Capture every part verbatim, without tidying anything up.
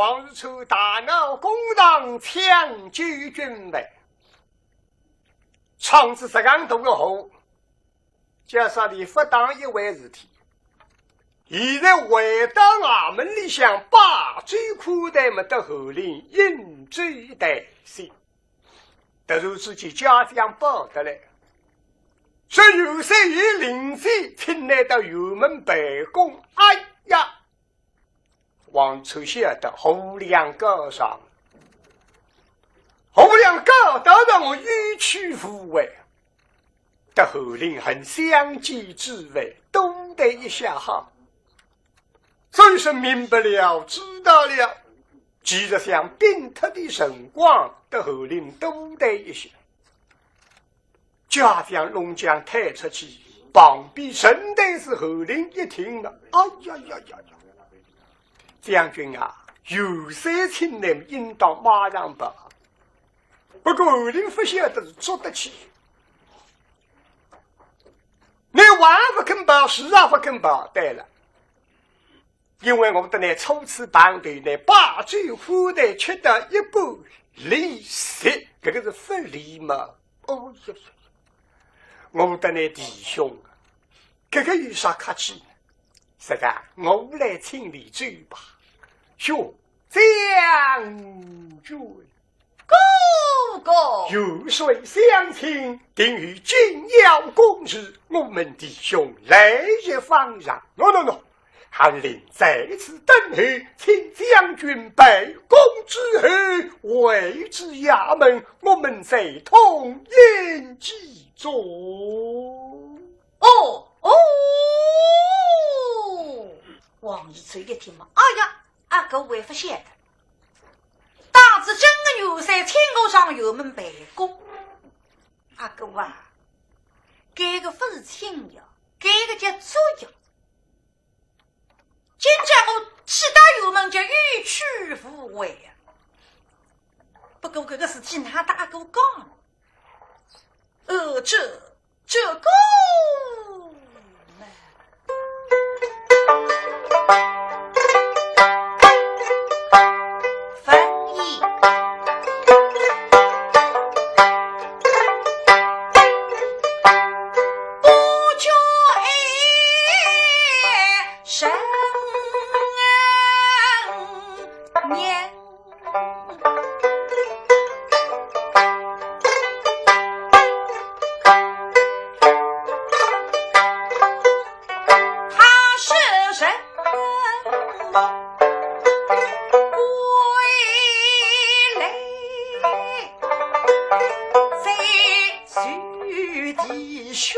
王世充大闹公堂，抢救军备，闯仔实梗大个祸，叫啥俚勿当一回事体。现在回到衙门里向，把酒款待么得侯林饮酒待兴。 突然之间，家将报得来，说有三爷临时请倷到辕门办公。哎呀，王世充晓得侯林告状，侯林告到了，我有去无回，得侯林很相见之危，多待一歇好。 总算明白了，知道了。其实想屏脱的辰光，得侯林多待一歇。家将弄僵退出去，旁边陈太师侯林一听了，哎呀呀呀呀！将军啊，有事情呢，应当马上办。不过侯林勿晓得是做得去。你还勿肯办，是啊，勿肯办，对了。 因为我搭倷初次碰头呢，把酒款待吃到一半离席，搿个是勿礼貌。哦哟哟，我搭倷弟兄，搿个有啥客气呢？是个，我来请你走吧。哟，将军。 哥哥。有谁相请，定有紧要公事，我们弟兄来日方长。喏，喏，喏，韩林在此等候，请将军办公之后，回至衙门，我们再同饮几盅。哦，哦。王世充一听嘛，哎呀， 阿哥还勿晓得，当仔真个有事请我上辕门办公。阿哥啊，搿个勿是请呀，搿个叫捉呀。今朝我去到辕门叫有去无回呀。不过搿个事体哪搭阿哥讲？呃，这 这个嘛，翻译不叫爱生念。 他是人归来，在此弟兄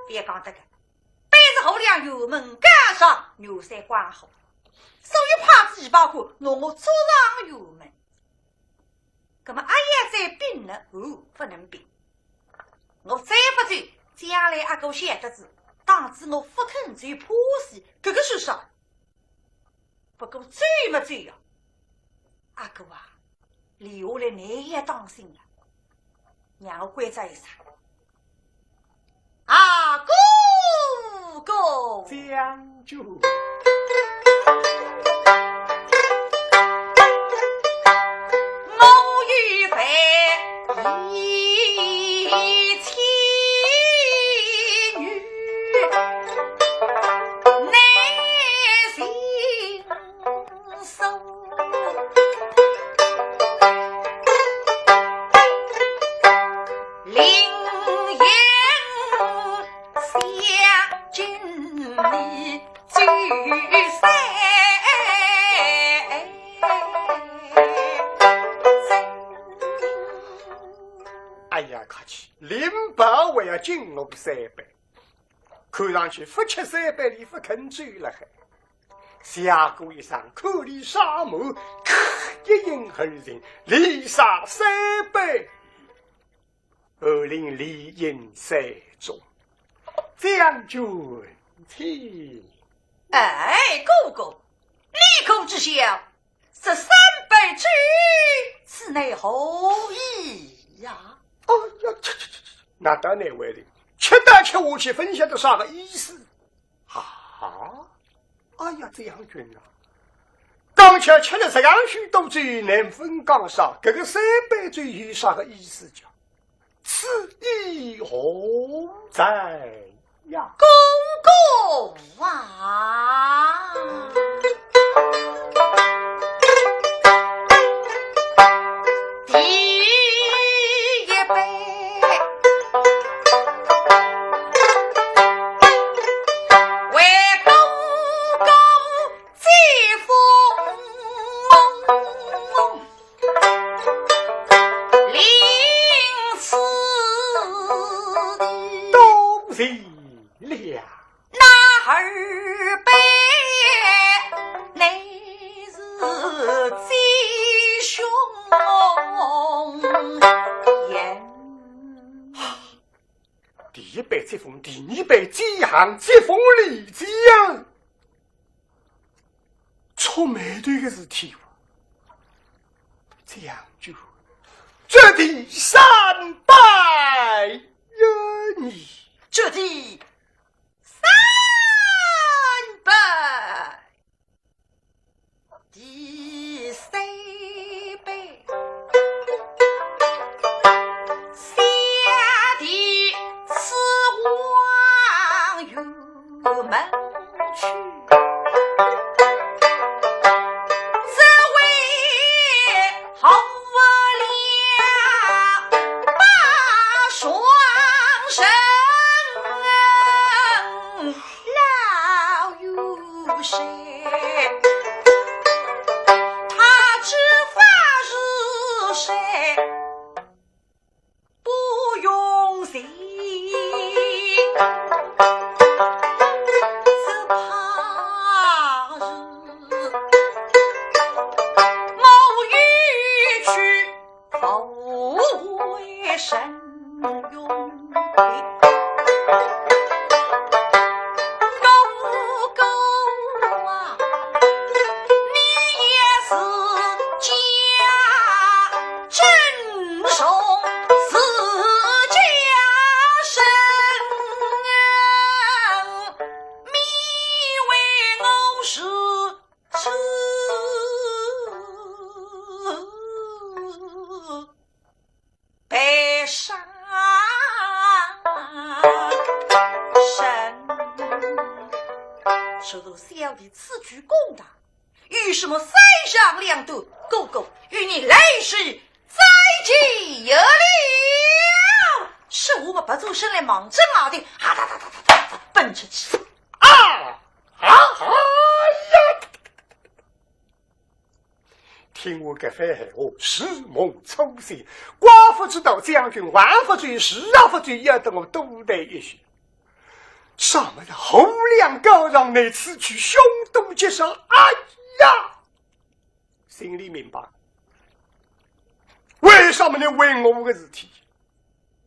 别讲这个， 但是侯林辕门告状，有三关好，所以派仔一百官拿我捉上辕门。那么阿要再禀呢？哦，不能禀。我再不走，将来阿哥晓得仔，当仔我不肯走，怕死，这个是啥？不过走么走呀，阿哥啊，留下来倷也当心了。让我关照一声。啊，哥哥，将军。我有罪千语，难行 哎呀，客气，林宝还要敬我三杯。 看上去勿吃三杯俚勿肯走了嗨。谢过一声，看俚煞猛，咔，一饮而尽，连杀三杯。二令连饮三盅，将军请。哎，哥哥，你可知晓，这三杯酒，此乃何意呀？哎呀，去去去去，那当然会的，吃得吃下去，勿晓得啥个意思。 啊，哎呀，将军啊，刚才吃了这样许多酒，难分讲啥，搿个三杯酒有啥个意思讲？此意何在呀？哥哥啊，第一杯 为哥哥解风梦，临死的多谢了。那二杯乃是解胸颜。 第一杯接风，第二杯接行，接风连接啊，触霉头个事体。这样就，这第三杯呀，你，这第三杯。 第三杯，下地此往辕门去，只为候了把双生 老有谁，他知发是谁不用心，只怕是我欲去 后会深拥别。哥哥啊，你也是家珍重自家身，你为我是 是悲伤神。说道小弟此去公道，有什么三长两短，哥哥与你来世再见了。说话勿转身来，望准外头，哈哒哒哒哒哒哒奔出去。啊！ 啊，哎呀！听我搿番闲话，如梦初醒，怪勿知道将军还勿走，是也勿走，要等我多待一歇。啥么事？侯亮告状，乃此去凶多吉少？哎呀！心里明白，为啥么呢？为我个事体。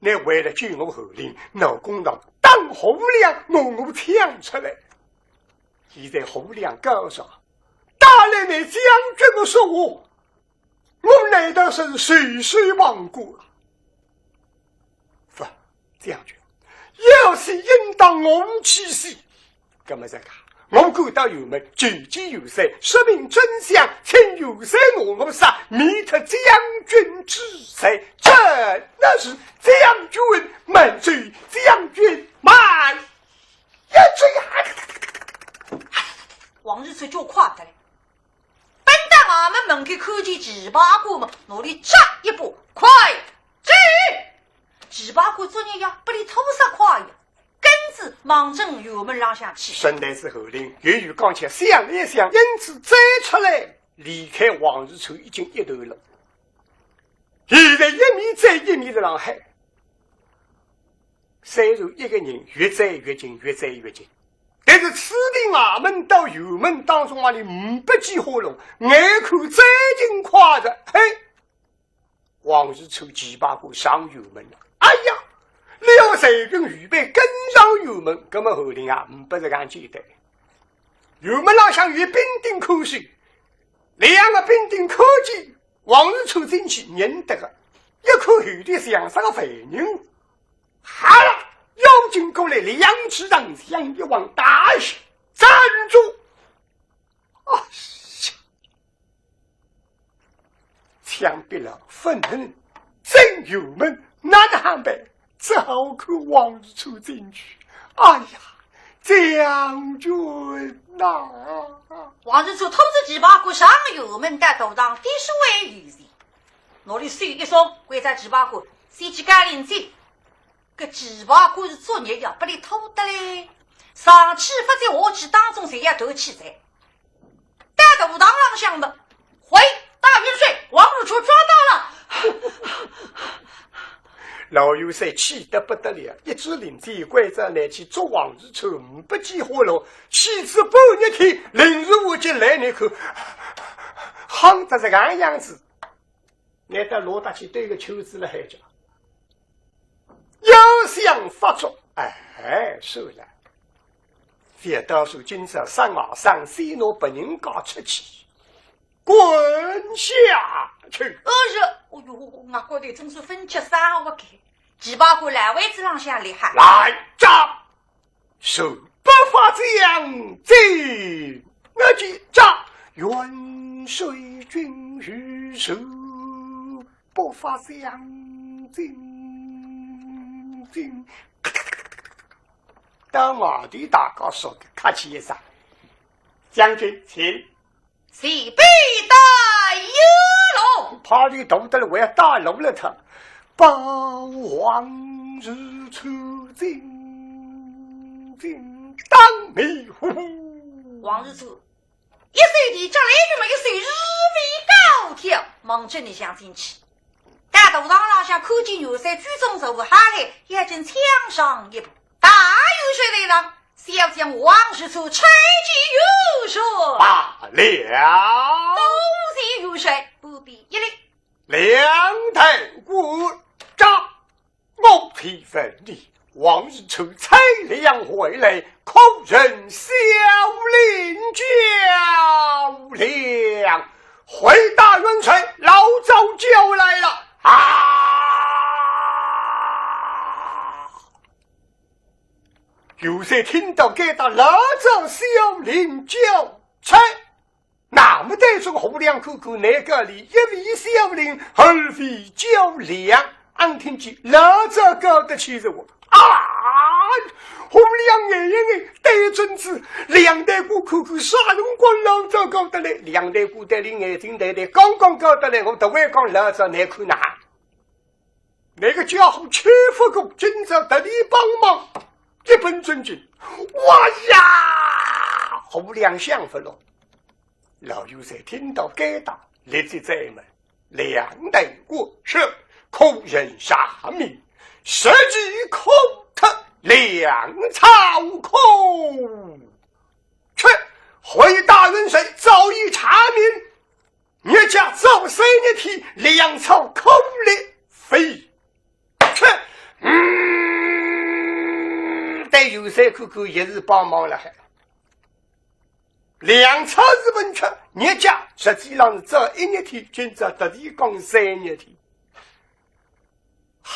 乃为了救我侯林，闹公堂，打侯亮，拿我抢出来。现在侯亮告状，打来乃将军个说话，我难道是袖手旁观啊？不，将军，要死应当我去死。那么这个，我赶到辕门，求见元帅，说明真相，请元帅拿我杀，免得将军之罪。这乃是将军慢走，将军慢。呀，这呀，王日初就快得了。 奔到衙门门口，看见旗牌官么，拿俚抓一把，快走！旗牌官作孽呀，拨俚拖杀快呀，跟仔望准辕门浪向去。沈台是后令，由于刚才想了一想，因此追出来，离开王日初已经一段路。现在一面追一面的浪喊。 虽然一个人越追越近，越追越近，但是此地衙门到辕门当中啊，里呒不几化路，眼看追近快哉，嘿，王日初旗牌官上辕门了。哎呀，李茂随军预备跟上辕门，那么后头啊，呒不是介简单。辕门浪向有兵丁看守，两个兵丁看见 王日初进去认得个，一看后头像煞个犯人。好了，要紧过来，两指上向一望，大喊：“站住！”啊，枪毙了，不能进辕门，哪能办？ 只好看王日初进去。哎呀，将军呐！王日初拖仔旗牌官上辕门，到大堂，低首为御前，拿俚手一松，关照旗牌官，先去告领罪。搿旗牌官是作孽呀，拨俚拖得来，上气勿接下气，当中侪要断气哉。 到大堂浪向么，回大元帅，王日初抓到了。老元帅气得不得了，一支令箭关照倷去捉王日初，呒不几化路，去仔半日天，临时我就来倷看，夯得是搿样子。 拿到罗搭去兜个圈子了海叫。要想发作，哎，算了，覅到时今朝上外上，先拿别人家出气，滚下去。呃，是，哦哟，我觉得真是分吃三勿开，旗牌官来位子浪向厉害。来，站！ 是不法将军，我去找元帅军师，是不法将军，军。到外头大家说个客气一声，将军，请。 前辈带路。派头大得了，还要带路了他。报王日初进，进当面呼。王日初一手提着来，那么一手如飞高跳，望准里向进去。到大堂浪向看见元帅居中坐下来，一阵枪声一步。大元帅在上， 小将王日初参见元帅。罢了。多谢元帅，不必一礼。梁代官，站！我提问你，王日初差粮回来，可认小令叫粮？回大元帅，老早叫来了。啊！ 元帅听到该搭老早小令叫差，那么对准胡良看看，乃个里一位小令，二位叫粮，俺听见老早叫得起是我。啊！胡良眼一眼，对准仔梁代官看看，啥辰光老早叫得来？梁代官对俚眼睛抬抬，刚刚叫得来，我特为讲老早难看呐。 那个家伙欺负过，今朝特地帮忙，一本正经。哇呀！胡良想不落。老元帅听到该搭，立即再问：梁代官，是，可认啥名？实际可特粮草可吃？回大元帅，早已查明， 日脚早三日天，粮草可来飞。切，嗯，对元帅看看也是帮忙了海。粮草是勿吃，日脚实际上是早一日天，今朝特地讲三日天。啊，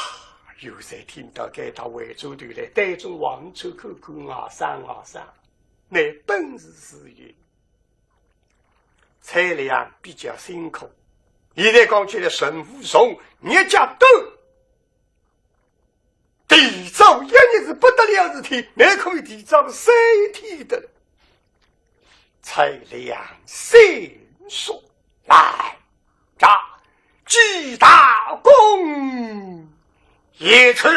有才听到该搭回转头来，对准王日初看看，外甥，外甥，倷本事是有，采粮比较辛苦，现在讲起来任务重，日脚短。 提早一日是不得了事体，乃可以提早三天的。采粮辛酸，来，这记大功一次。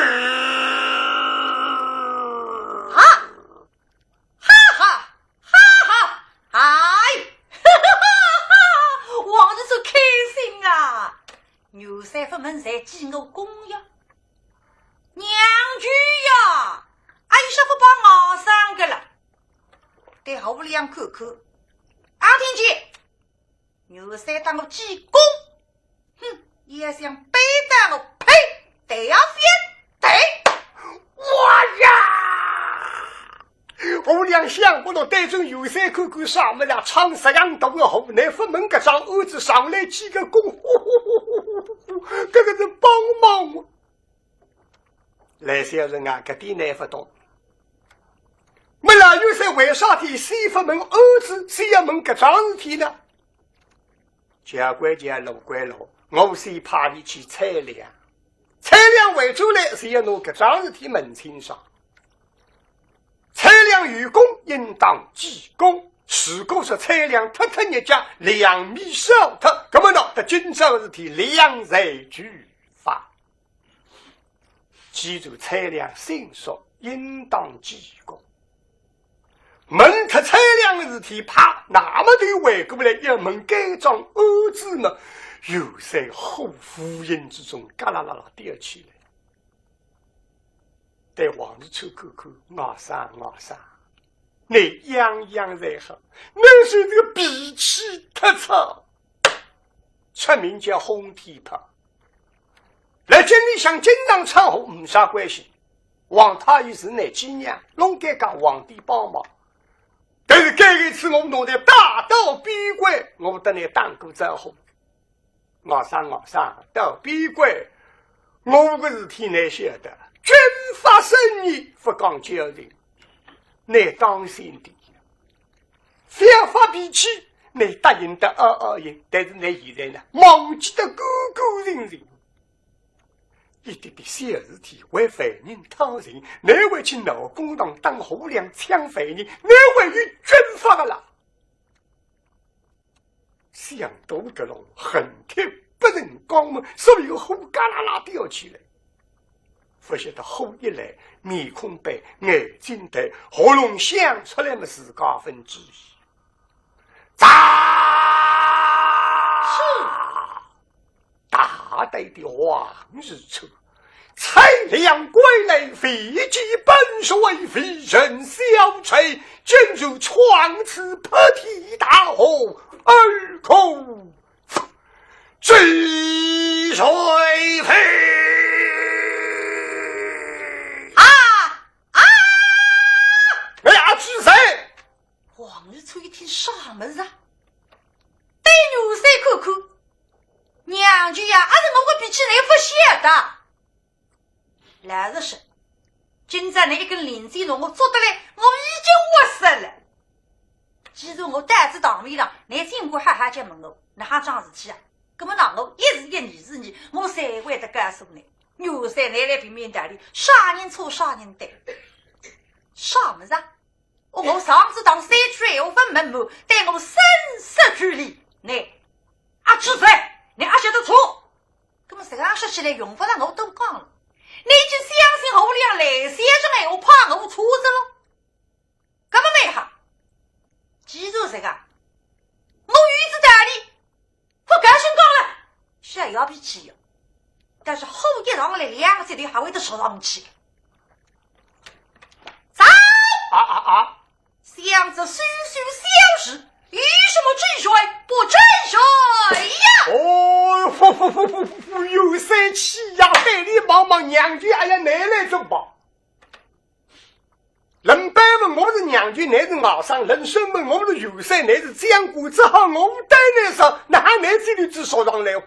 啊！哈哈哈哈！哎，哈哈哈哈！王日初开心啊！元帅勿问，侪记我功呀。 娘舅呀，阿有啥勿帮外甥个了？对后里向看看，阿听见，元帅搭我记功，哼，也想背着我，呸，对呀，反对。哇呀！我两想不到，对准元帅看看，啥么啦，唱十样大个好，乃勿问搿桩案子上来记个功，搿个是帮忙我。 来，小人啊，搿点倷勿懂。末老元帅为啥体先勿问案子，先要问搿桩事体呢？叫归叫，路归路，我先派俚去采粮。采粮回转来，先要拿搿桩事体问清爽。采粮有功，应当记功。如果说采粮忒忒日脚，粮米少脱，葛末喏，搿今朝事体粮罪俱罚。 既然采粮辛酸，应当记功。问脱采粮个事体，啪，那么头回过来要问该桩案子呢，元帅火无形之中嘎啦啦啦吊起来。对王日初看看，外甥，外甥，倷样样侪好，倷是这个脾气忒差。 出名叫轰天炮。辣京里向经常闯祸，没啥关系。皇太后是倷寄娘，弄该讲皇帝帮忙。但是搿一次我弄得大刀逼关，我搭倷打过招呼。外甥，外甥，到边关，我个事体倷晓得，军法森严，勿讲交情，倷当心点。 覅发脾气，倷答应得拗拗应，但是倷现在呢，忘记得干干净净。一点点小事体为犯人讨情，倷还去闹公堂打花粮抢犯人，倷还有军法个啦？想到搿种恨铁不成钢嘛，所以火嘎啦啦吊起来。 勿晓得火一来，面孔白，眼睛呆，喉咙响出来么自家勿知。喳！是。大胆的王日初，采粮归来，未见本帅，未曾小罪，竟然闯此泼天大祸，尔可 知罪否？啊！啊！哎呀，知罪！王日初一听啥物事啊？对元帅看看，娘舅呀，阿是我个脾气倷勿晓得。 老实说，今朝倷一根领子拿我捉得来，我已经活色了。既然我到仔堂面上，倷尽管好好叫问我，哪哈桩事体啊？葛末喏，我一是一，二是二，我侪会得告诉倷。元帅倷来评评道理，啥人错啥人对？啥物事啊？哦，我上次当三句闲话勿问末，对我声色俱厉，倷，阿知罪，倷阿晓得错。 葛末实梗说起来，用勿着我多讲了。倷已经相信我两个小人闲话，怕我错着了。葛末蛮好，既然实梗，我有仔道理，勿高兴讲了，是要脾气哟。但是火一上来，两个舌头还会得说上去。走！啊啊啊！ 想这小小小事，有什么知罪不知罪呀？哦，不不不不不，有生气呀！对你望望，娘舅，哎呀，倷来做吧。论辈分我是娘舅，倷是外甥，论身份我是元帅，倷是将官，只好我对倷说，哪哼倷这里只说上来？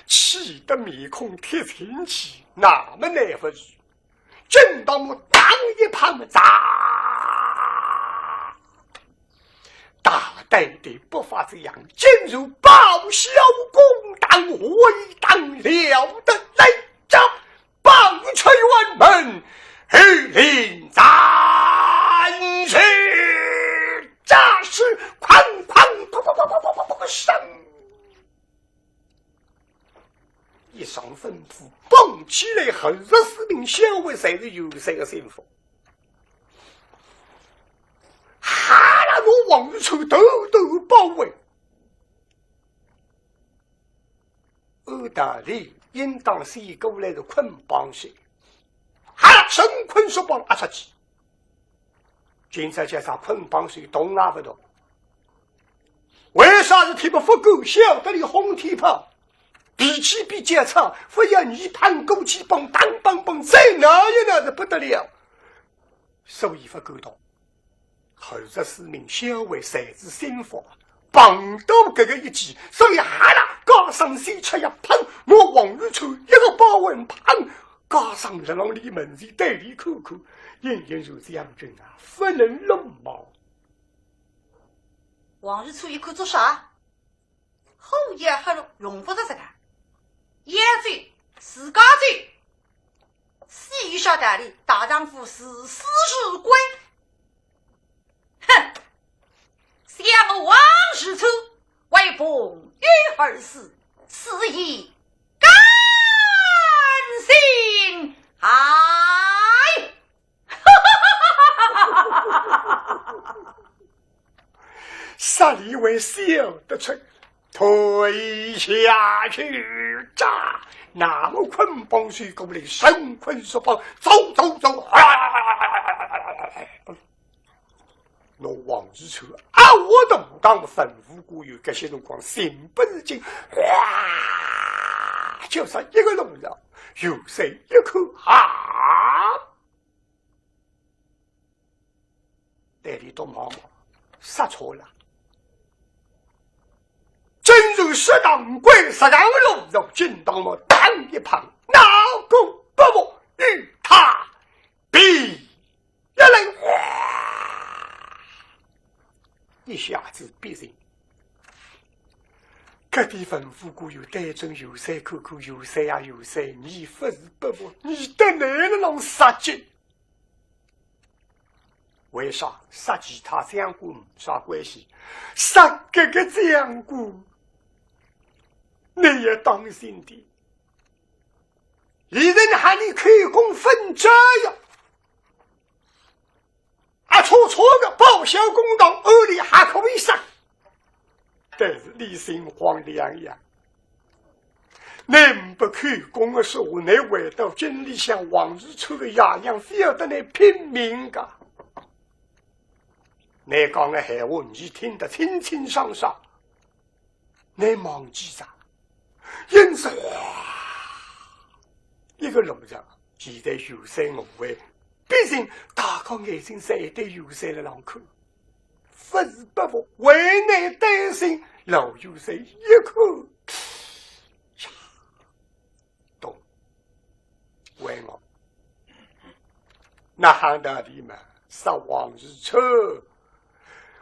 气得面孔铁青青，那么难不住。正当我打一旁，嚓！大胆的不发这样，竟如报效公堂，回当了得来着。报出辕门，而令斩首，这是哐哐哐哐哐哐哐哐哐声。一声吩咐，绑起来，二十四名校尉，侪是有这个身份。哈啦，拿王宇初团团包围。按道理，应当先过来是捆绑手，哈啦，绳捆索绑押出去。 今朝叫啥捆绑手动也勿动。为啥事体么勿够，晓得俚轰天炮，脾气比较差，勿要你碰过去碰，当梆梆，再闹一闹是不得了。所以勿敢动。二十四名校尉侪是心腹，碰到搿个一记，所以哈啦，加上先出一碰，拿王宇初一个包围，砰，加上辣浪俚门前对俚看看， 应应如此样君啊，勿能容貌。王宇初一看做啥？好也好了，用勿着这个。要走，自家走。死有啥道理，大丈夫视死如归。哼，想我王宇初为朋友而死，死亦甘心。哎， 煞里为笑得出，退下去吧。那么捆绑手过来，绳捆索绑，走走走，啊！拿王宇初啊，我都讲吩咐过有搿歇辰光，心不自禁，哗，就像一个龙人，有谁一口啊！ 对俚笃望望，杀错了。真是适当鬼，适当路，就进到了当一旁，那个伯伯与他比一来，哗，一下子逼近。搿点吩咐过有对准有谁看看，有谁啊，有谁，你勿是伯伯，你得来了弄杀鸡。 为啥？杀其他将官没啥关系，杀搿个将官，你要当心点。现在喊你口供分证呀，啊，错错个，报效公堂，案里还可以杀。 但是李新慌得洋洋。倷呒不口供个说话，倷回到京里向，王世充个爷娘非要搭倷拼命个。倷讲个闲话，伲听得清清爽爽，倷忘记哉。因此，哗，一个路上，现在有山无围， 毕竟大家眼睛侪对有山了浪看，勿是伯伯为难担心，老有山一看，呀，懂，为我。那喊道理嘛，杀王世充，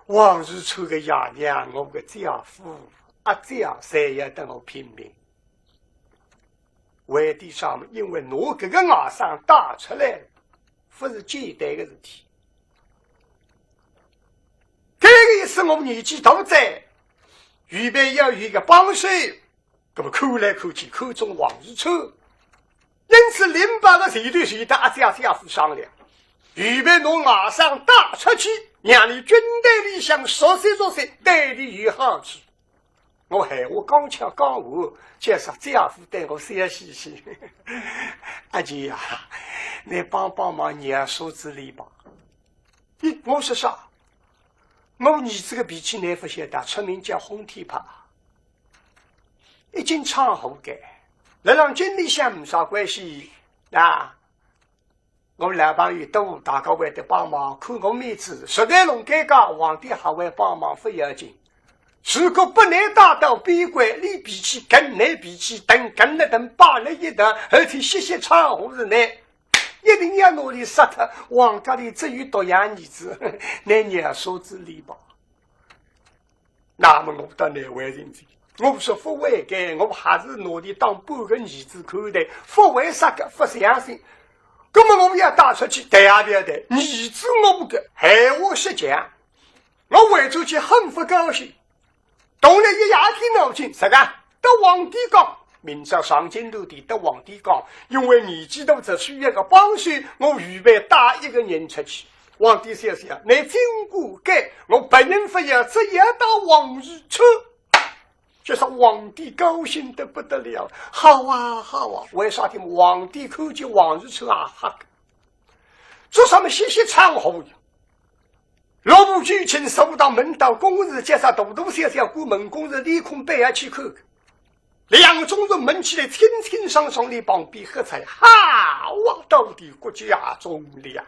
王世充个爷娘，我个姐夫，阿姐，侪要搭我拼命。 为点啥么？因为拿搿个外甥带出来，勿是简单个事体。搿个意思，我年纪大哉，预备要有一个帮手，搿么看来看去，看中王世充。因此，临别个前头，前头搭阿姐姐夫商量，预备拿外甥带出去，让俚军队里向熟悉熟悉，对俚有好处。 我闲话刚巧讲完，就说姐夫对我笑嘻嘻。阿舅呀，倷帮帮忙，让我说仔俚吧。咦，我说啥？我儿子个脾气倷勿晓得，出名叫轰天炮，一径闯祸个，辣浪京里向没啥关系，啊，我老朋友都大家会得帮忙，看我面子，实在弄尴尬，皇帝还会帮忙，勿要紧。如果拨倷带到边关，俚脾气梗，倷脾气等，梗了等，摆了一道，而且歇歇唱和是呢，一定要拿俚杀脱，皇家里只有独养儿子，倷饶恕仔俚吧。那么我倒难为情哉，我说勿会个，我还是拿俚当半个儿子看待，勿会杀个，勿相信。那么我要带出去，谈也勿要谈，儿子我个，闲话实讲，我回转去很勿高兴。动了一夜天脑筋，啥个？搭皇帝讲，明朝上金銮殿搭皇帝讲，因为年纪大，只需要个帮手，我预备带一个人出去。皇帝想想，倷真过该，我别人勿要，只要带王日初。就是皇帝高兴得不得了，好啊，好啊，为啥体？皇帝看见王日初啊，吓个，做啥么歇歇唱和呀？落步就寝，坐到门道公事，叫啥大大小小过门公事，连空背也去看看。两个中人问起来，清清爽爽，俚旁边喝彩，好啊，到底国家忠良。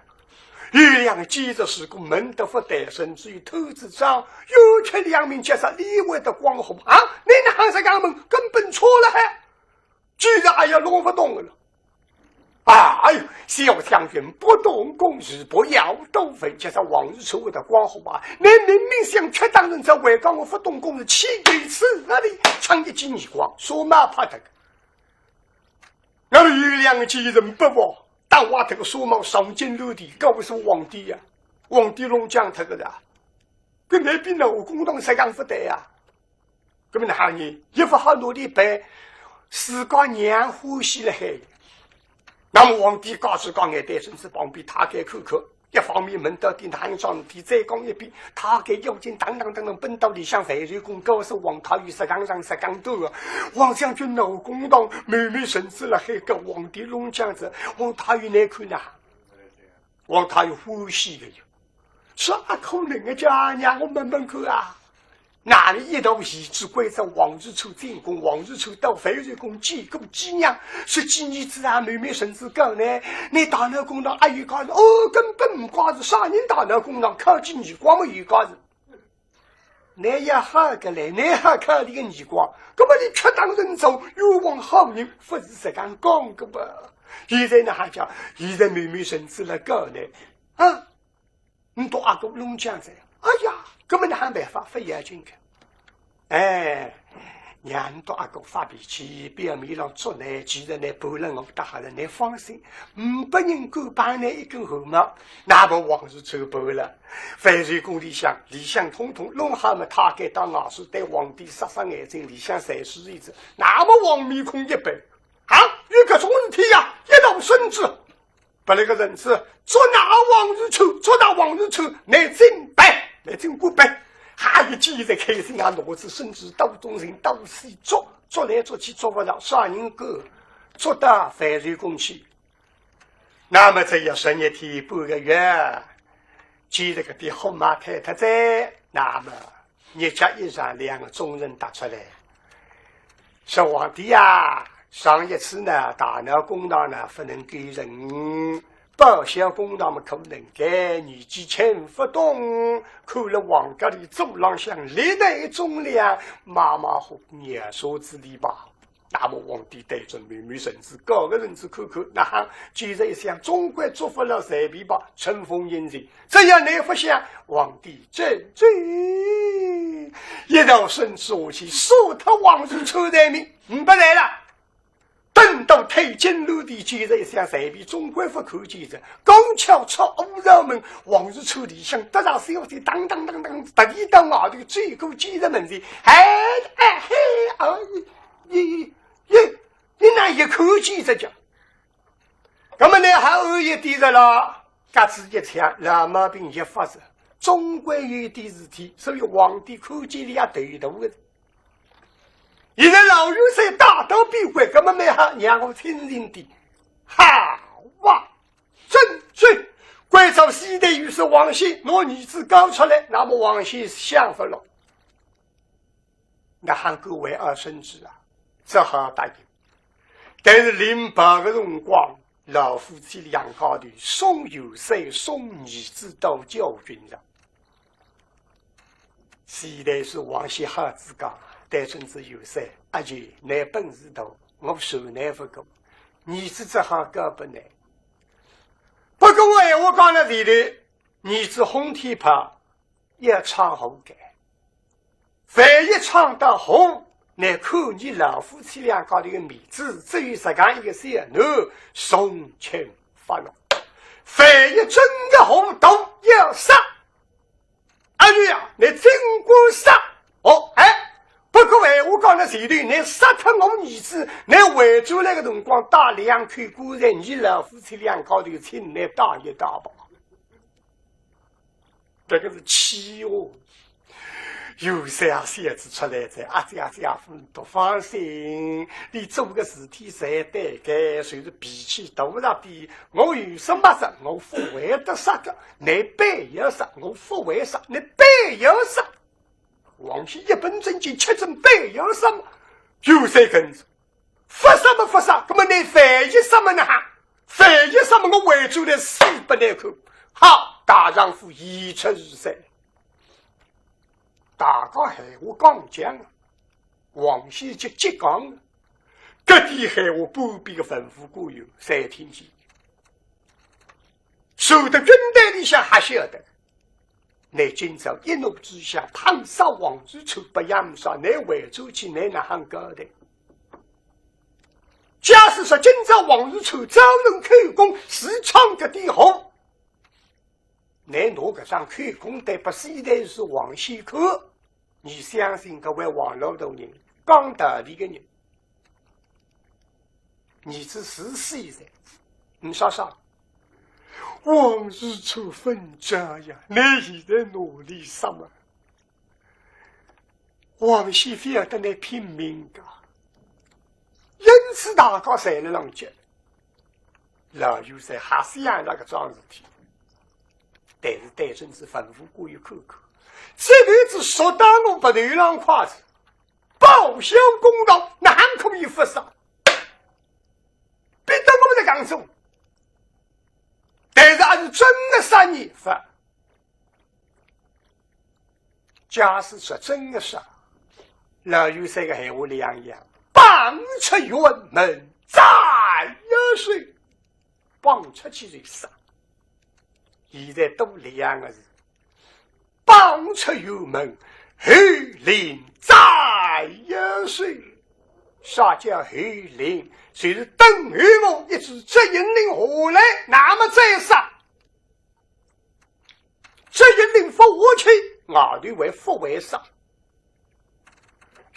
有两个奸贼是个门道勿对，甚至于偷仔账，又吃两名，叫啥俚会得光火啊？倷哪哼实梗问，根本错了嗨。 居然还要弄勿懂个了。啊，哎呦，小将军不懂公事，不要多问，叫啥王日初会得光火啊？倷明明想吃当人，才会讲我勿懂公事，岂有此理啊！俚赏一记耳光，纱帽拍脱个。那么有两个奸人勿服，打坏脱个纱帽，上金銮殿，告诉皇帝呀，皇帝弄僵脱个啦。搿倷比闹公堂实梗勿对啊。 搿么哪哼呢？也勿好拿俚办，自家娘欢喜了海。那么皇帝假使讲眼对准仔旁边太监看看，一方面问到底哪哼桩事体，再讲一遍，太监要紧当当当当奔到里向，万岁公告诉皇太后实梗实梗实梗个，王将军闹公堂，某某臣子辣海，搿皇帝弄僵哉，皇太后倷看哪哼？皇太后欢喜个呀，啥可能个家娘，我问问看啊。 那么一道懿旨规则，王日初进宫，王日初到万岁宫见过见娘，说：“见儿子啊，某某臣子告倷，倷大闹公堂阿有家事？”“哦，根本无家事，啥人大闹公堂？看见耳光么有家事。”“倷也好个嘞，倷还看见耳光，搿么倷却当真做冤枉好人，勿是实梗讲个吧？”现在哪哼讲？现在某某臣子来告倷啊。 倷搭阿哥弄僵哉。哎呀，搿么哪哼办法？勿要紧个。哎，让倷搭阿哥发脾气，表面上捉倷，其实倷判了我，大人倷放心，呒拨人敢碰倷一根汗毛。那么王日初办了，万岁宫里向，里向统统弄好么，太监到外头对皇帝眨眨眼睛，里向侪是椅子。那么王面孔一板，啊，有搿种事体呀，一道圣旨。 拨倷个圣旨，捉拿王日初，捉拿王日初，倷尽办，倷尽管办。哈，一记头开心啊，拿仔圣旨到东城到西捉，捉来捉去捉勿着，啥人敢？捉到万岁宫去。那么只要十日天半个月，既然搿点火嘛退脱哉，那么 日脚一长，两个中人踏出来，说：“皇帝呀，上一次呢，大闹公堂呢，勿能够认，报销公堂么可能个，年纪轻勿懂，看了皇家里祖浪向历代忠良，马马虎虎，饶恕之礼吧。”那么皇帝对准某某臣子，告个臣子看看，哪哼？既然一想，总归做勿了，随便吧，春风引进。 只要倷勿响，皇帝遵旨。一道圣旨下去，赦脱王日初罪名，呒拨罪了。等到退进銮殿，既然一想，随便总归勿看见哉。刚巧出五朝门，王日初里向搭上小姐，当当当当，特地到外头走过几十门前，哎，哎，嘿，哎，咦，咦，咦，哪哼一看见哉讲？ 那么倷还有一点哉啦，夹仔一枪，老毛病一发作，总归有点事体，所以皇帝看见了也头大个。现在老元帅带到边关，那么蛮好，让我清静点。好啊，遵旨，关照西台御史王显，拿儿子交出来，那么王显想法了。 哪哼敢违拗圣旨啊？只好答应。但是临别个辰光，老夫妻两家头送尤三送儿子到教训场。现在是王熙好子讲，对准仔尤三，阿舅，倷本事大，我受倷勿过，儿子只好交拨倷。不过闲话讲到前头，儿子轰天炮，要闯祸个。万一闯到祸，倷看伲老夫妻两家头个面子，只有实梗一个小囡，从轻发落。万一真个祸大要杀，阿舅呀，倷尽管杀。哦，哎，不过闲话讲到前头，倷杀脱我儿子，倷回转来个辰光，带两口棺材，伲老夫妻两家头请倷搭一搭吧。 搿个是气哦。尤三啊，小子出来哉，阿姐阿姐啊，勿多放心，倷做个事体侪对个，就是脾气大了点，我有啥么事，我勿会得杀个，倷必要杀，我勿会杀，倷必要杀。王熙一本正经，吃准必要杀么，尤三跟仔 勿杀么勿杀，搿么倷万一杀么呢？万一杀么我回转来死拨倷看。好，大丈夫言出如山。大家闲话讲僵了，王熙急急讲了，搿点闲话旁边个文武官员侪听见。传到军队里向还晓得， 倷今朝一怒之下，碰杀王如初，勿要杀，倷回转去，倷哪亨交代？假使说今朝王如初招人口供，是闯搿点祸，倷拿搿张口供单拨西台是王熙看，倷相信搿位王老大人，讲道理个人。 儿子是死哉，倷说说，王如初勿招呀，倷现在拿俚杀么？王熙非要搭倷拼命个，因此大家侪辣浪急。老尤三还想着搿桩事体，但是对准仔文武官员看看，这辈子说到我鼻头浪快哉， 报效公道，哪亨可以勿杀？逼得我辣讲啥？但是阿是真个杀呢？勿。假使说真个杀，老尤三个闲话两样，绑出辕门斩也是，绑出去就杀。现在多两个字， 绑出辕门，侯令斩也是。啥叫侯令？就是等候我一支执行令下来，那么再杀。执行令勿下去，外头还勿会杀。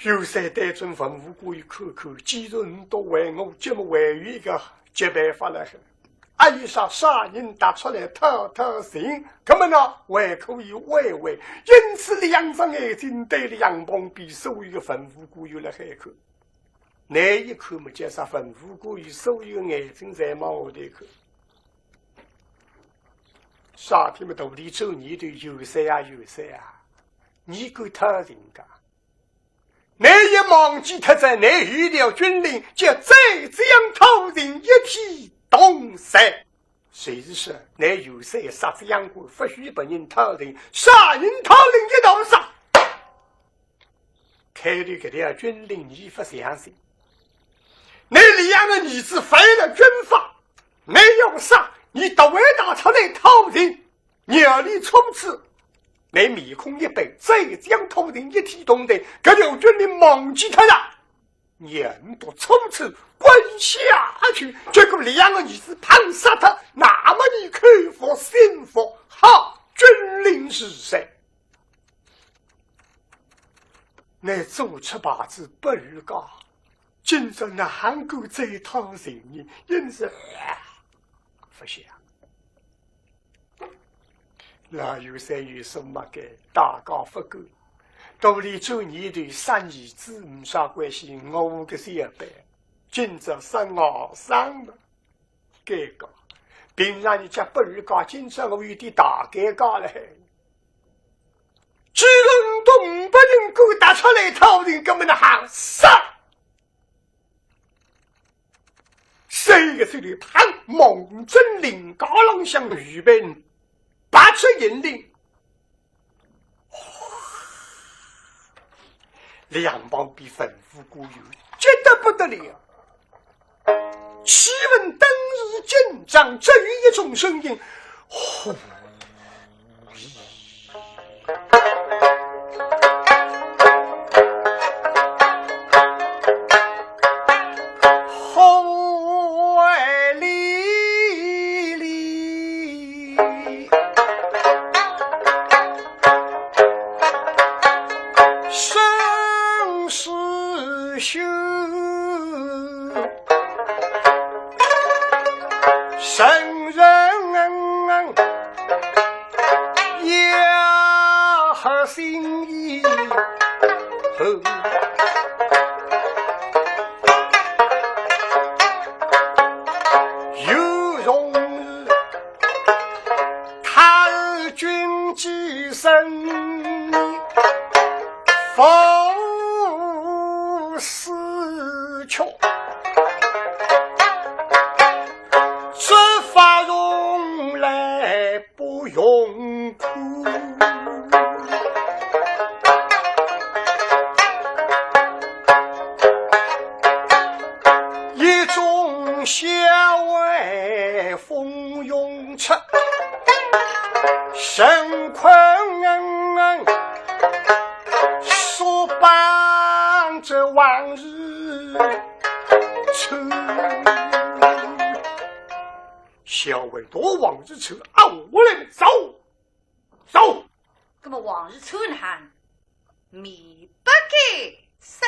尤三对准文武官员看看，既然倷笃为我，搿么还有一个急办法了。阿有啥，啥人踏出来讨讨情，搿么呢，还可以慰慰。因此两只眼睛对两旁边所有个文武官员辣海看。倷一看么，叫啥文武官员所有个眼睛侪望下头看。啥体么，肚里转念头，尤三啊，尤三啊，倷敢讨情个？ 倷也忘记脱哉，倷有条军令，叫宰相讨情一体同罪。就是说，倷尤三杀仔杨官，勿许别人讨情，啥人讨情一道杀。开头搿条军令倷勿相信，倷两个儿子犯了军法，倷要杀，倷倒还踏出来讨情， 让俚冲刺，倷面孔一板，宰相讨情一体同罪，搿条军令忘记脱哉。让俚笃冲刺，滚下去，结果两个儿子碰杀脱，那么倷口服心服，好，军令如山。倷做出牌子拨人家，今朝哪亨敢再讨情呢？因此，啊，勿响。 老尤三有数目个，大家勿敢。肚里转念头，杀儿子呒啥关系，我个小辈，今朝杀外甥么，尴尬。平常人家拨人家，今朝我有点大尴尬了嘿。既然倷笃呒拨人敢踏出来讨情，搿么哪亨杀？这个时候，他望准林家浪向预备，拔出银铃，两旁边文武官员急得不得了。气氛顿时紧张，只有一种声音：呼！小孩到王日春啊，我来走，走。那么王日春呢，面不改色。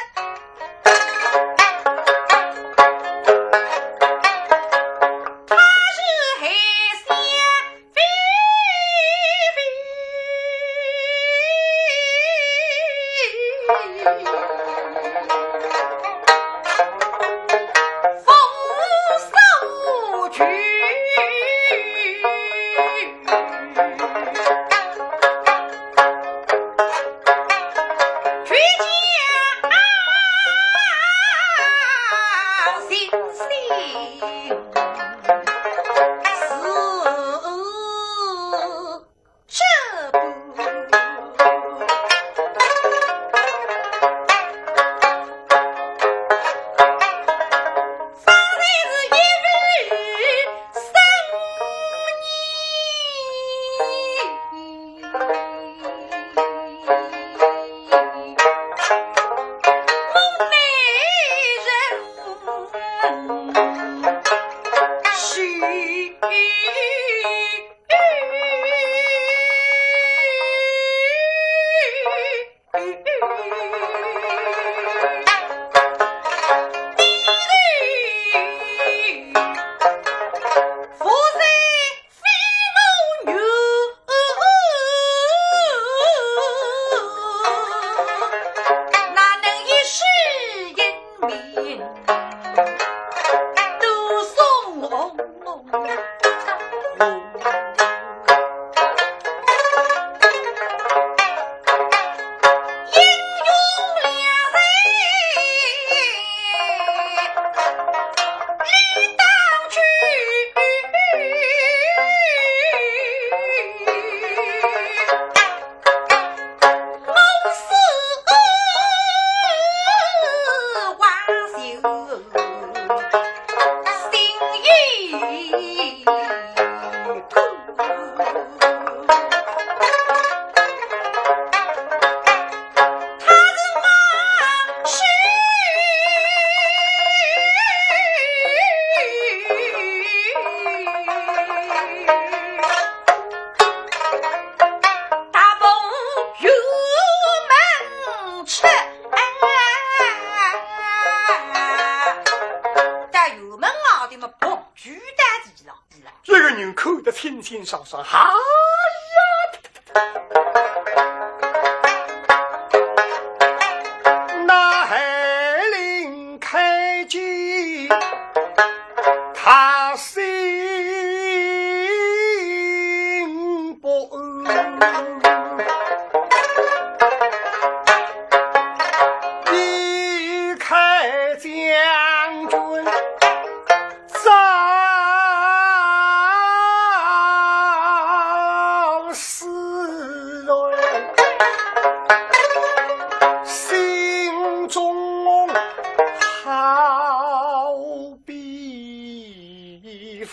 这个人看得清清爽爽，哈呀！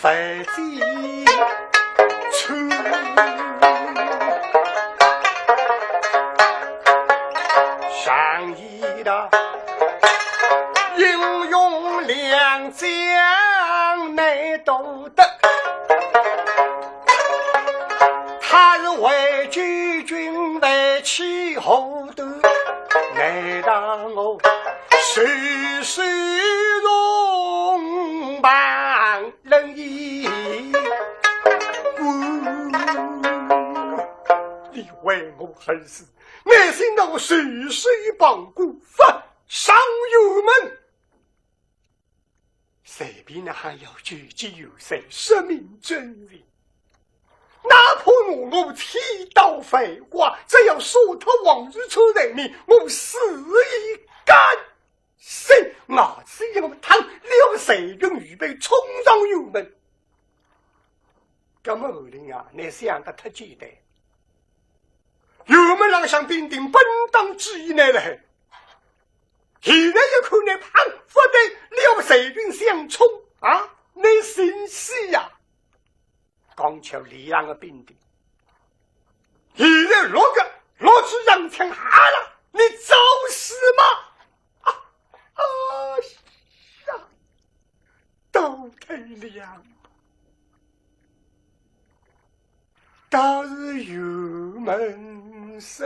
在此处，上一道英雄良将难得得，他是为救军来起火的，难道我手手重棒 人也。你为我而死，你信得我手手旁观，勿上辕门。随便哪哼要救济元帅，说明真情，哪怕我千刀万剐，只要杀脱王日初人命，我死也甘。 心，牙齿一路疼，两个随军预备冲上辕门。葛么侯林啊，你想得太简单。辕门浪向兵丁本当之以内了，现在一看你旁勿对，两个随军相冲啊，你心死呀！ 刚巧两个兵丁，现在六个，六支长枪下来，你找死吗？啊，啊呀，倒退两步，倒是辕门生。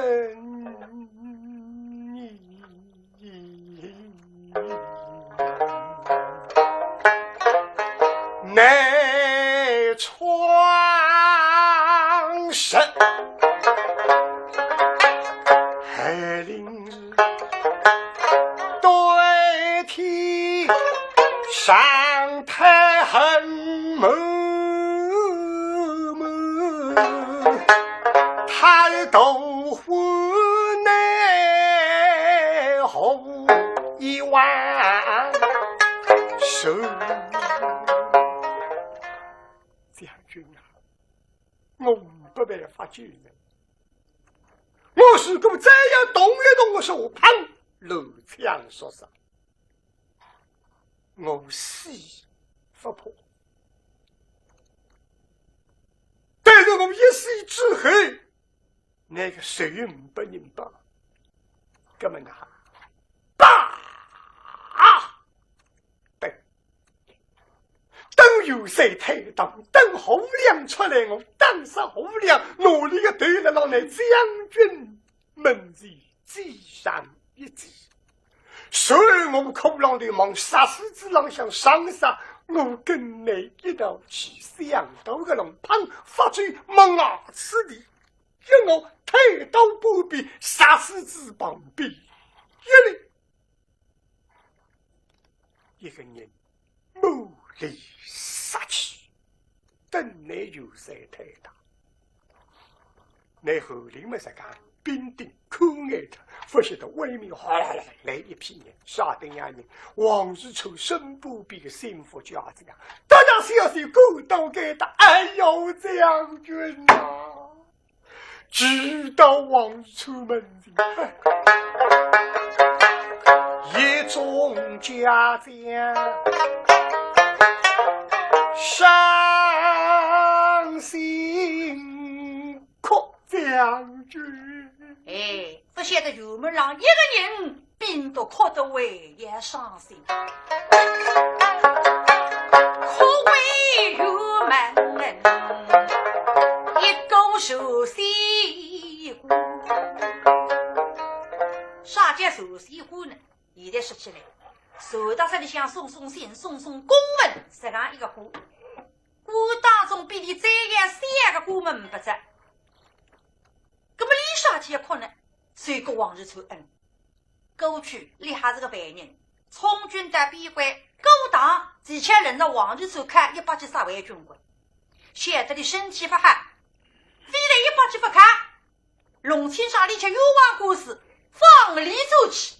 难闯实，还临时对天上太横门。 他是大祸难何一万寿。将军啊，我没办法救你。我如果再要动一动我手旁，乱枪说杀， 我死勿怕。但是我一死之后，那个谁也没人帮。葛么呢？啪！等，等元帅退到，等侯亮出来，我打杀侯亮，拿俚个头来让那将军 门前祭上一祭。随后我苦郎流氓杀死之郎向上杀，我跟你一道去，想到个龙旁发出门牙齿里，一我推倒半边，杀死之旁边一立。 一个人满脸杀气，等你有谁推他。那后头么是讲，兵丁看眼他，勿晓得外面哗啦啦来一批人，啥等样人，王日初身旁边个心腹家子啊，大大小小赶到该搭，哎呦，将军啊！ 直到王日初门前，一众家将伤心哭，将军。哎，勿晓得辕门浪一个人 病得哭得还要伤心。哭归辕门，一个寿仙官。啥叫寿仙官呢？现在说起来，传到这里向送送信、送送公文，实梗一个官。官当中比俚再要小个官么勿止。葛么俚啥体要哭呢？是个王日初恩。 过去俚还是个犯人，充军到边关过堂，提前轮着王日初开一百几十万军棍。晓得俚身体勿好，非但一百几勿开，弄清爽俚吃冤枉官司，放俚转去，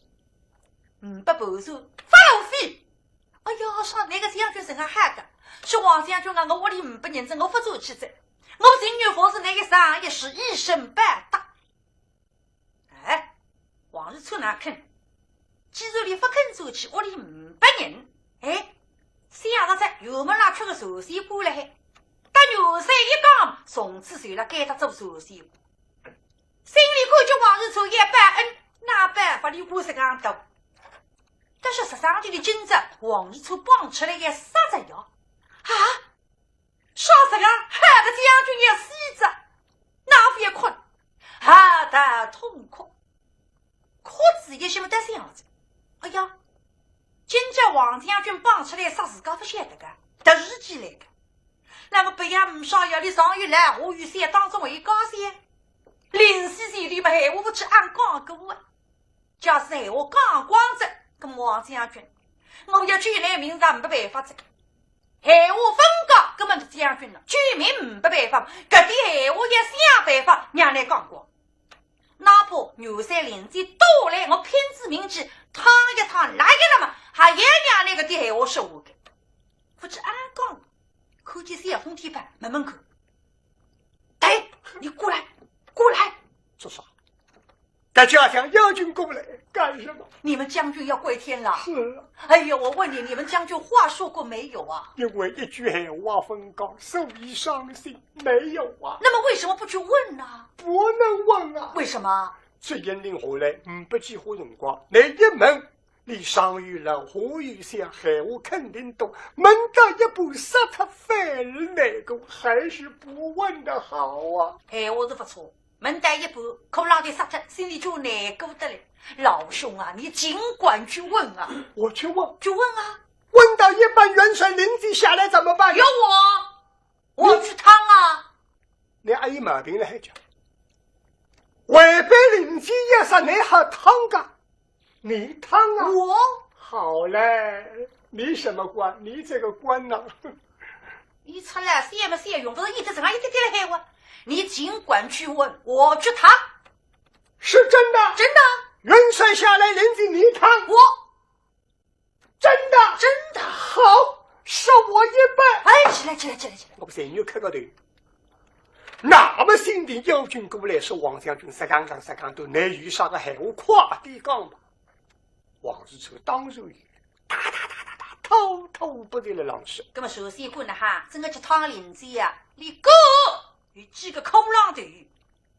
呒拨盘缠，发路费。哎呀，说那个将军人啊好个，说王将军啊，我屋里呒拨银子，我勿转去哉，我情愿服侍倷一生一世，一身报答。 哎，王日初哪肯？既然俚勿肯转去，屋里呒拨银，哎，想着仔，衙门浪缺个寿喜官辣海，搭元帅一讲，从此就辣该搭做寿喜官。心里感激王世充一报恩，哪办法，俚官实梗大。但是实梗里今朝王世充帮出来个啥人呀？啊，啥人啊？害得将军要死哉，哪勿要哭？啊，大痛哭。 哭仔一歇么得想着，哎呀，今朝王将军帮出来啥自家勿晓得个，突如其来个。那么勿要唔少要俚上有老下有小当中一家小，临死前头么闲话勿去暗讲过啊。假使闲话讲光哉，搿么王将军，我要救倷命也没办法哉。闲话勿讲，搿么将军了，救命没办法，搿点闲话要想办法让倷讲光。 哪怕元帅临死到来，我拼仔命去趟一趟来一了嘛，还要让倷搿点闲话说下去。勿知阿讲，看见小红天板，问问看。“哎，你过来，过来。”“做啥？”“大家想要紧过来干什么？”“你们将军要归天了。”“是啊。”“哎呀，我问你，你们将军话说过没有啊？”“因为一句闲话勿讲，所以伤心。”“没有啊。”“那么为什么不去问呢？”“不能问啊。”“为什么？”“只因领下来，呒不几化辰光，倷一问，俚上有老下有小，闲话肯定多，问到一半杀脱反而难过，还是不问的好啊。”“闲话是勿错，问到一半，可能得杀脱，心里就难过得了。”“老兄啊，你尽管去问啊。”“我去问？”“去问啊。”“问到一半，元帅临死下来怎么办？”“由我，我去趟啊。”“倷阿有毛病了还讲？外边临死要杀，倷好趟个？你趟啊？”“我？”“好嘞，你什么官？你这个官呢？”“你出来，小么小用，勿是一点这样一点点的闲话。”“你尽管去问，我去趟。”“是真的？”“真的。”“元帅下来临死你趟？”“我。”“真的？”“真的。”“好，说我一半。”“哎，起来，起来，起来，起来。”我不是又开个头。那么心里要紧过来说，王将军实梗讲实梗多，倷有啥个闲话快点讲吧。王世充当然有，哒哒哒哒哒，滔滔不绝的浪说。“那么寿喜官呢哈，真个去趟临死呀，俚个有几个骷髅头，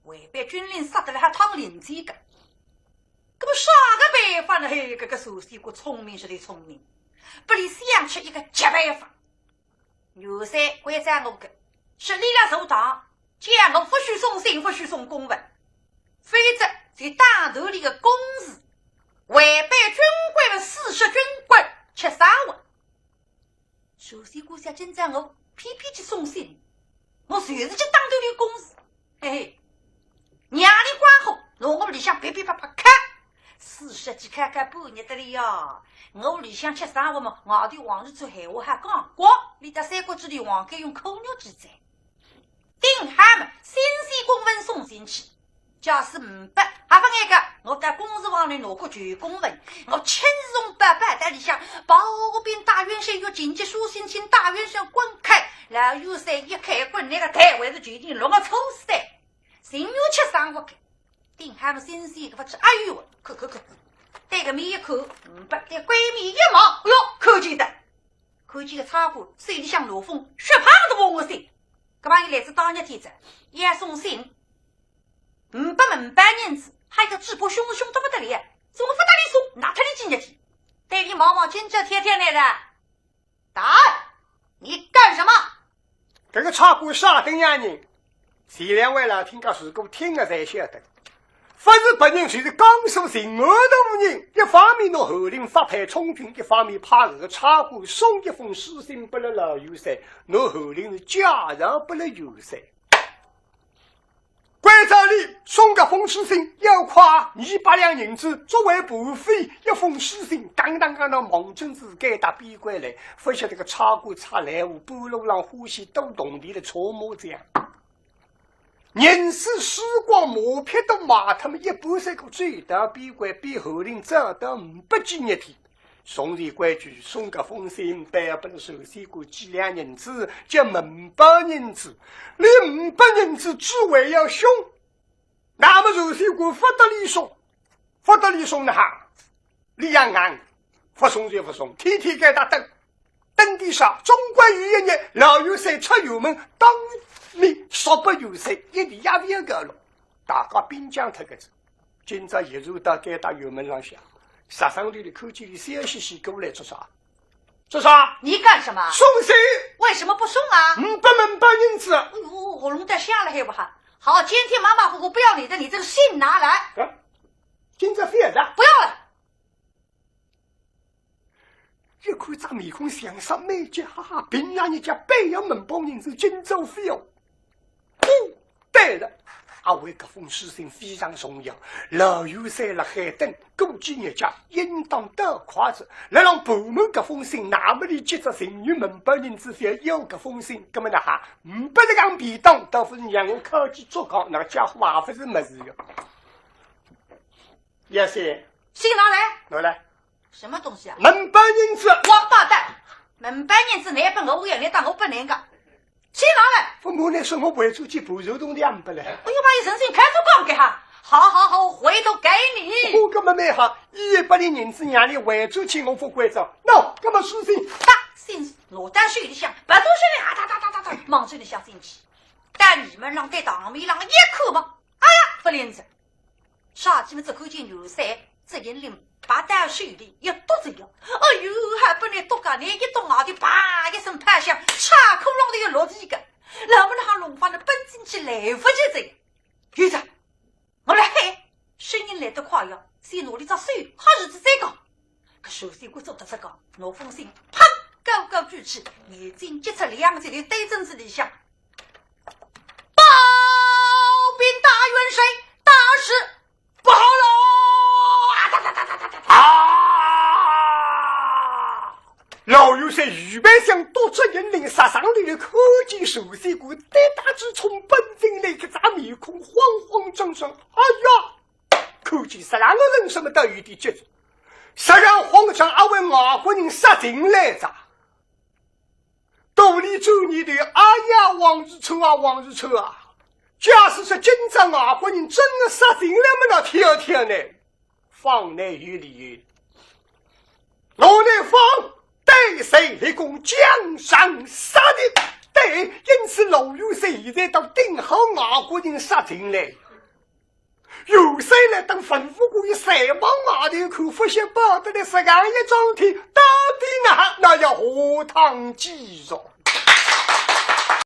外边军令杀得来还趟临死个。那么啥个办法呢？”嘿，搿个寿喜官聪明是得聪明，拨俚想出一个绝办法。 元帅关照我个，是俚来坐堂，叫我勿许送信，勿许送公文，否则就打断俚个公事。违背军规的四十军棍，吃生活。首先，我想今朝我偏偏去送信，我随时去打断俚公事。 嘿嘿，让俚关火，拿我里向噼噼啪啪敲，四十几敲敲半日得了呀。我里向吃生活嘛，外头王世充闲话还讲光，俚搭三国志里王该用口肉计哉。顶好嘛，新鲜公文送进去，假使呒拨，还勿碍个，我到公事房里拿个旧公文，我亲自从包包袋里向，包边大元帅有紧急书信，请大元帅滚开，老元帅一开滚，那个台还是决定落个错死的。 情愿吃生活个，顶好么新鲜个勿吃，哎呦，看看看，对个面一看，呒拨，对鬼面一望，哎呦，看见的，看见个差官手里向拿封血泡子封个信，搿朋友来自当日天子，要送信，呒拨么呒拨银子，还有个嘴巴凶是凶得勿得了，怎么勿搭俚送，拿脱俚几日天？对俚望望，今朝天天来了。 大人，你干什么？搿个差官啥等样人？前两位老听家如果听了侪晓得，勿是别人，就是江苏巡按大人，一方面拿侯林发配充军，一方面派搿个差官送一封书信拨了老元帅，拿侯林是介绍拨了元帅。 关照俚送搿封书信要快，二百两银子作为盘费，一封书信当当当当望准仔该搭边关来，勿晓得个差官出来，半路浪欢喜多铜钿了，车马子呀。银子输光，马匹都卖脱么，一半三个走到边关，比侯林早到呒拨几日天。 从前规矩，送搿封信，拨拨了寿喜官几两银子，叫呒拨银子。俚呒拨银子，嘴还要凶。那么寿喜官勿搭俚送，勿搭俚送哪哈？俚也硬，勿送就勿送，天天该搭等。等点啥？总归有一日，老元帅出辕门，当面说拨元帅，一定也勿要搞了。大家兵将脱个子，今朝一路到该搭辕门浪向，杀伤力的看见伊笑嘻嘻过来做啥？做啥？你干什么？送信。为什么不送啊？五百门宝银子。哎呦，喉咙都响了还不喊。好，今天马马虎虎不要你的，你这个信拿来。啊，今朝覅了。不要了。一看这面孔像煞蛮急，哈哈，平常人家板要门宝银子，今朝覅。哦，对了，阿为搿封书信非常重要，老元帅辣海等，估计日脚应当到快哉，辣浪盘问搿封信，那么伊急着寻有门宝银子，覅要搿封信，葛么哪哈？呒不这样便当，倒勿是让我靠近捉讲，那家伙也勿是物事哟。 也是。信拿来。拿来。什么东西啊？门宝银子。王八蛋！门宝银子，你拨我，我也来当我拨人家。信拿来。我问你说我回转去盘算东西也呒不了。哎呦妈呀，神经开出讲给哈！好好好，我回头给你。我搿么蛮好，伊拨你银子让你回转去，我勿关照。喏，搿么书信。打信落到手里向，拨出去了，啊哒哒哒哒哒，望手里向进去。但你们让对堂面浪一看嘛，哎呀，勿灵哉。 啥体么只看见元帅只因领拔到手里一剁仔腰，哎呦，还拨伊剁个，伊一剁外头啪一声拍响，差空浪头要落地个。那么那哈弄法呢，奔进去来勿及哉。有哉，我来喊，声音来得快呀，先拿伊只手，还是只再讲。搿首先我做得出个，拿封信啪高高举起，眼睛急出两只眼，对准仔里向。报禀大元帅，大事不好喽！啊哒哒哒哒哒哒。啊！老元帅预备想多出人令，杀伤力的看见首先官跌打之冲奔进来，搿只面孔慌慌张张。哎呀，看见杀人个人什么都有点急促，杀人慌张，阿为外国人杀进来哉。 肚里转念头，哎呀，王世充啊，王世充啊，假使说今朝外国人真的杀进来么，那天天呢，方乃有理由。我乃方对谁立功，江山杀敌，对，因此老元帅现在倒顶好外国人杀进来。 元帅来等吩咐过，伊再望外头看，勿晓得来实梗一桩事体，到底哪，哪要下趟继续。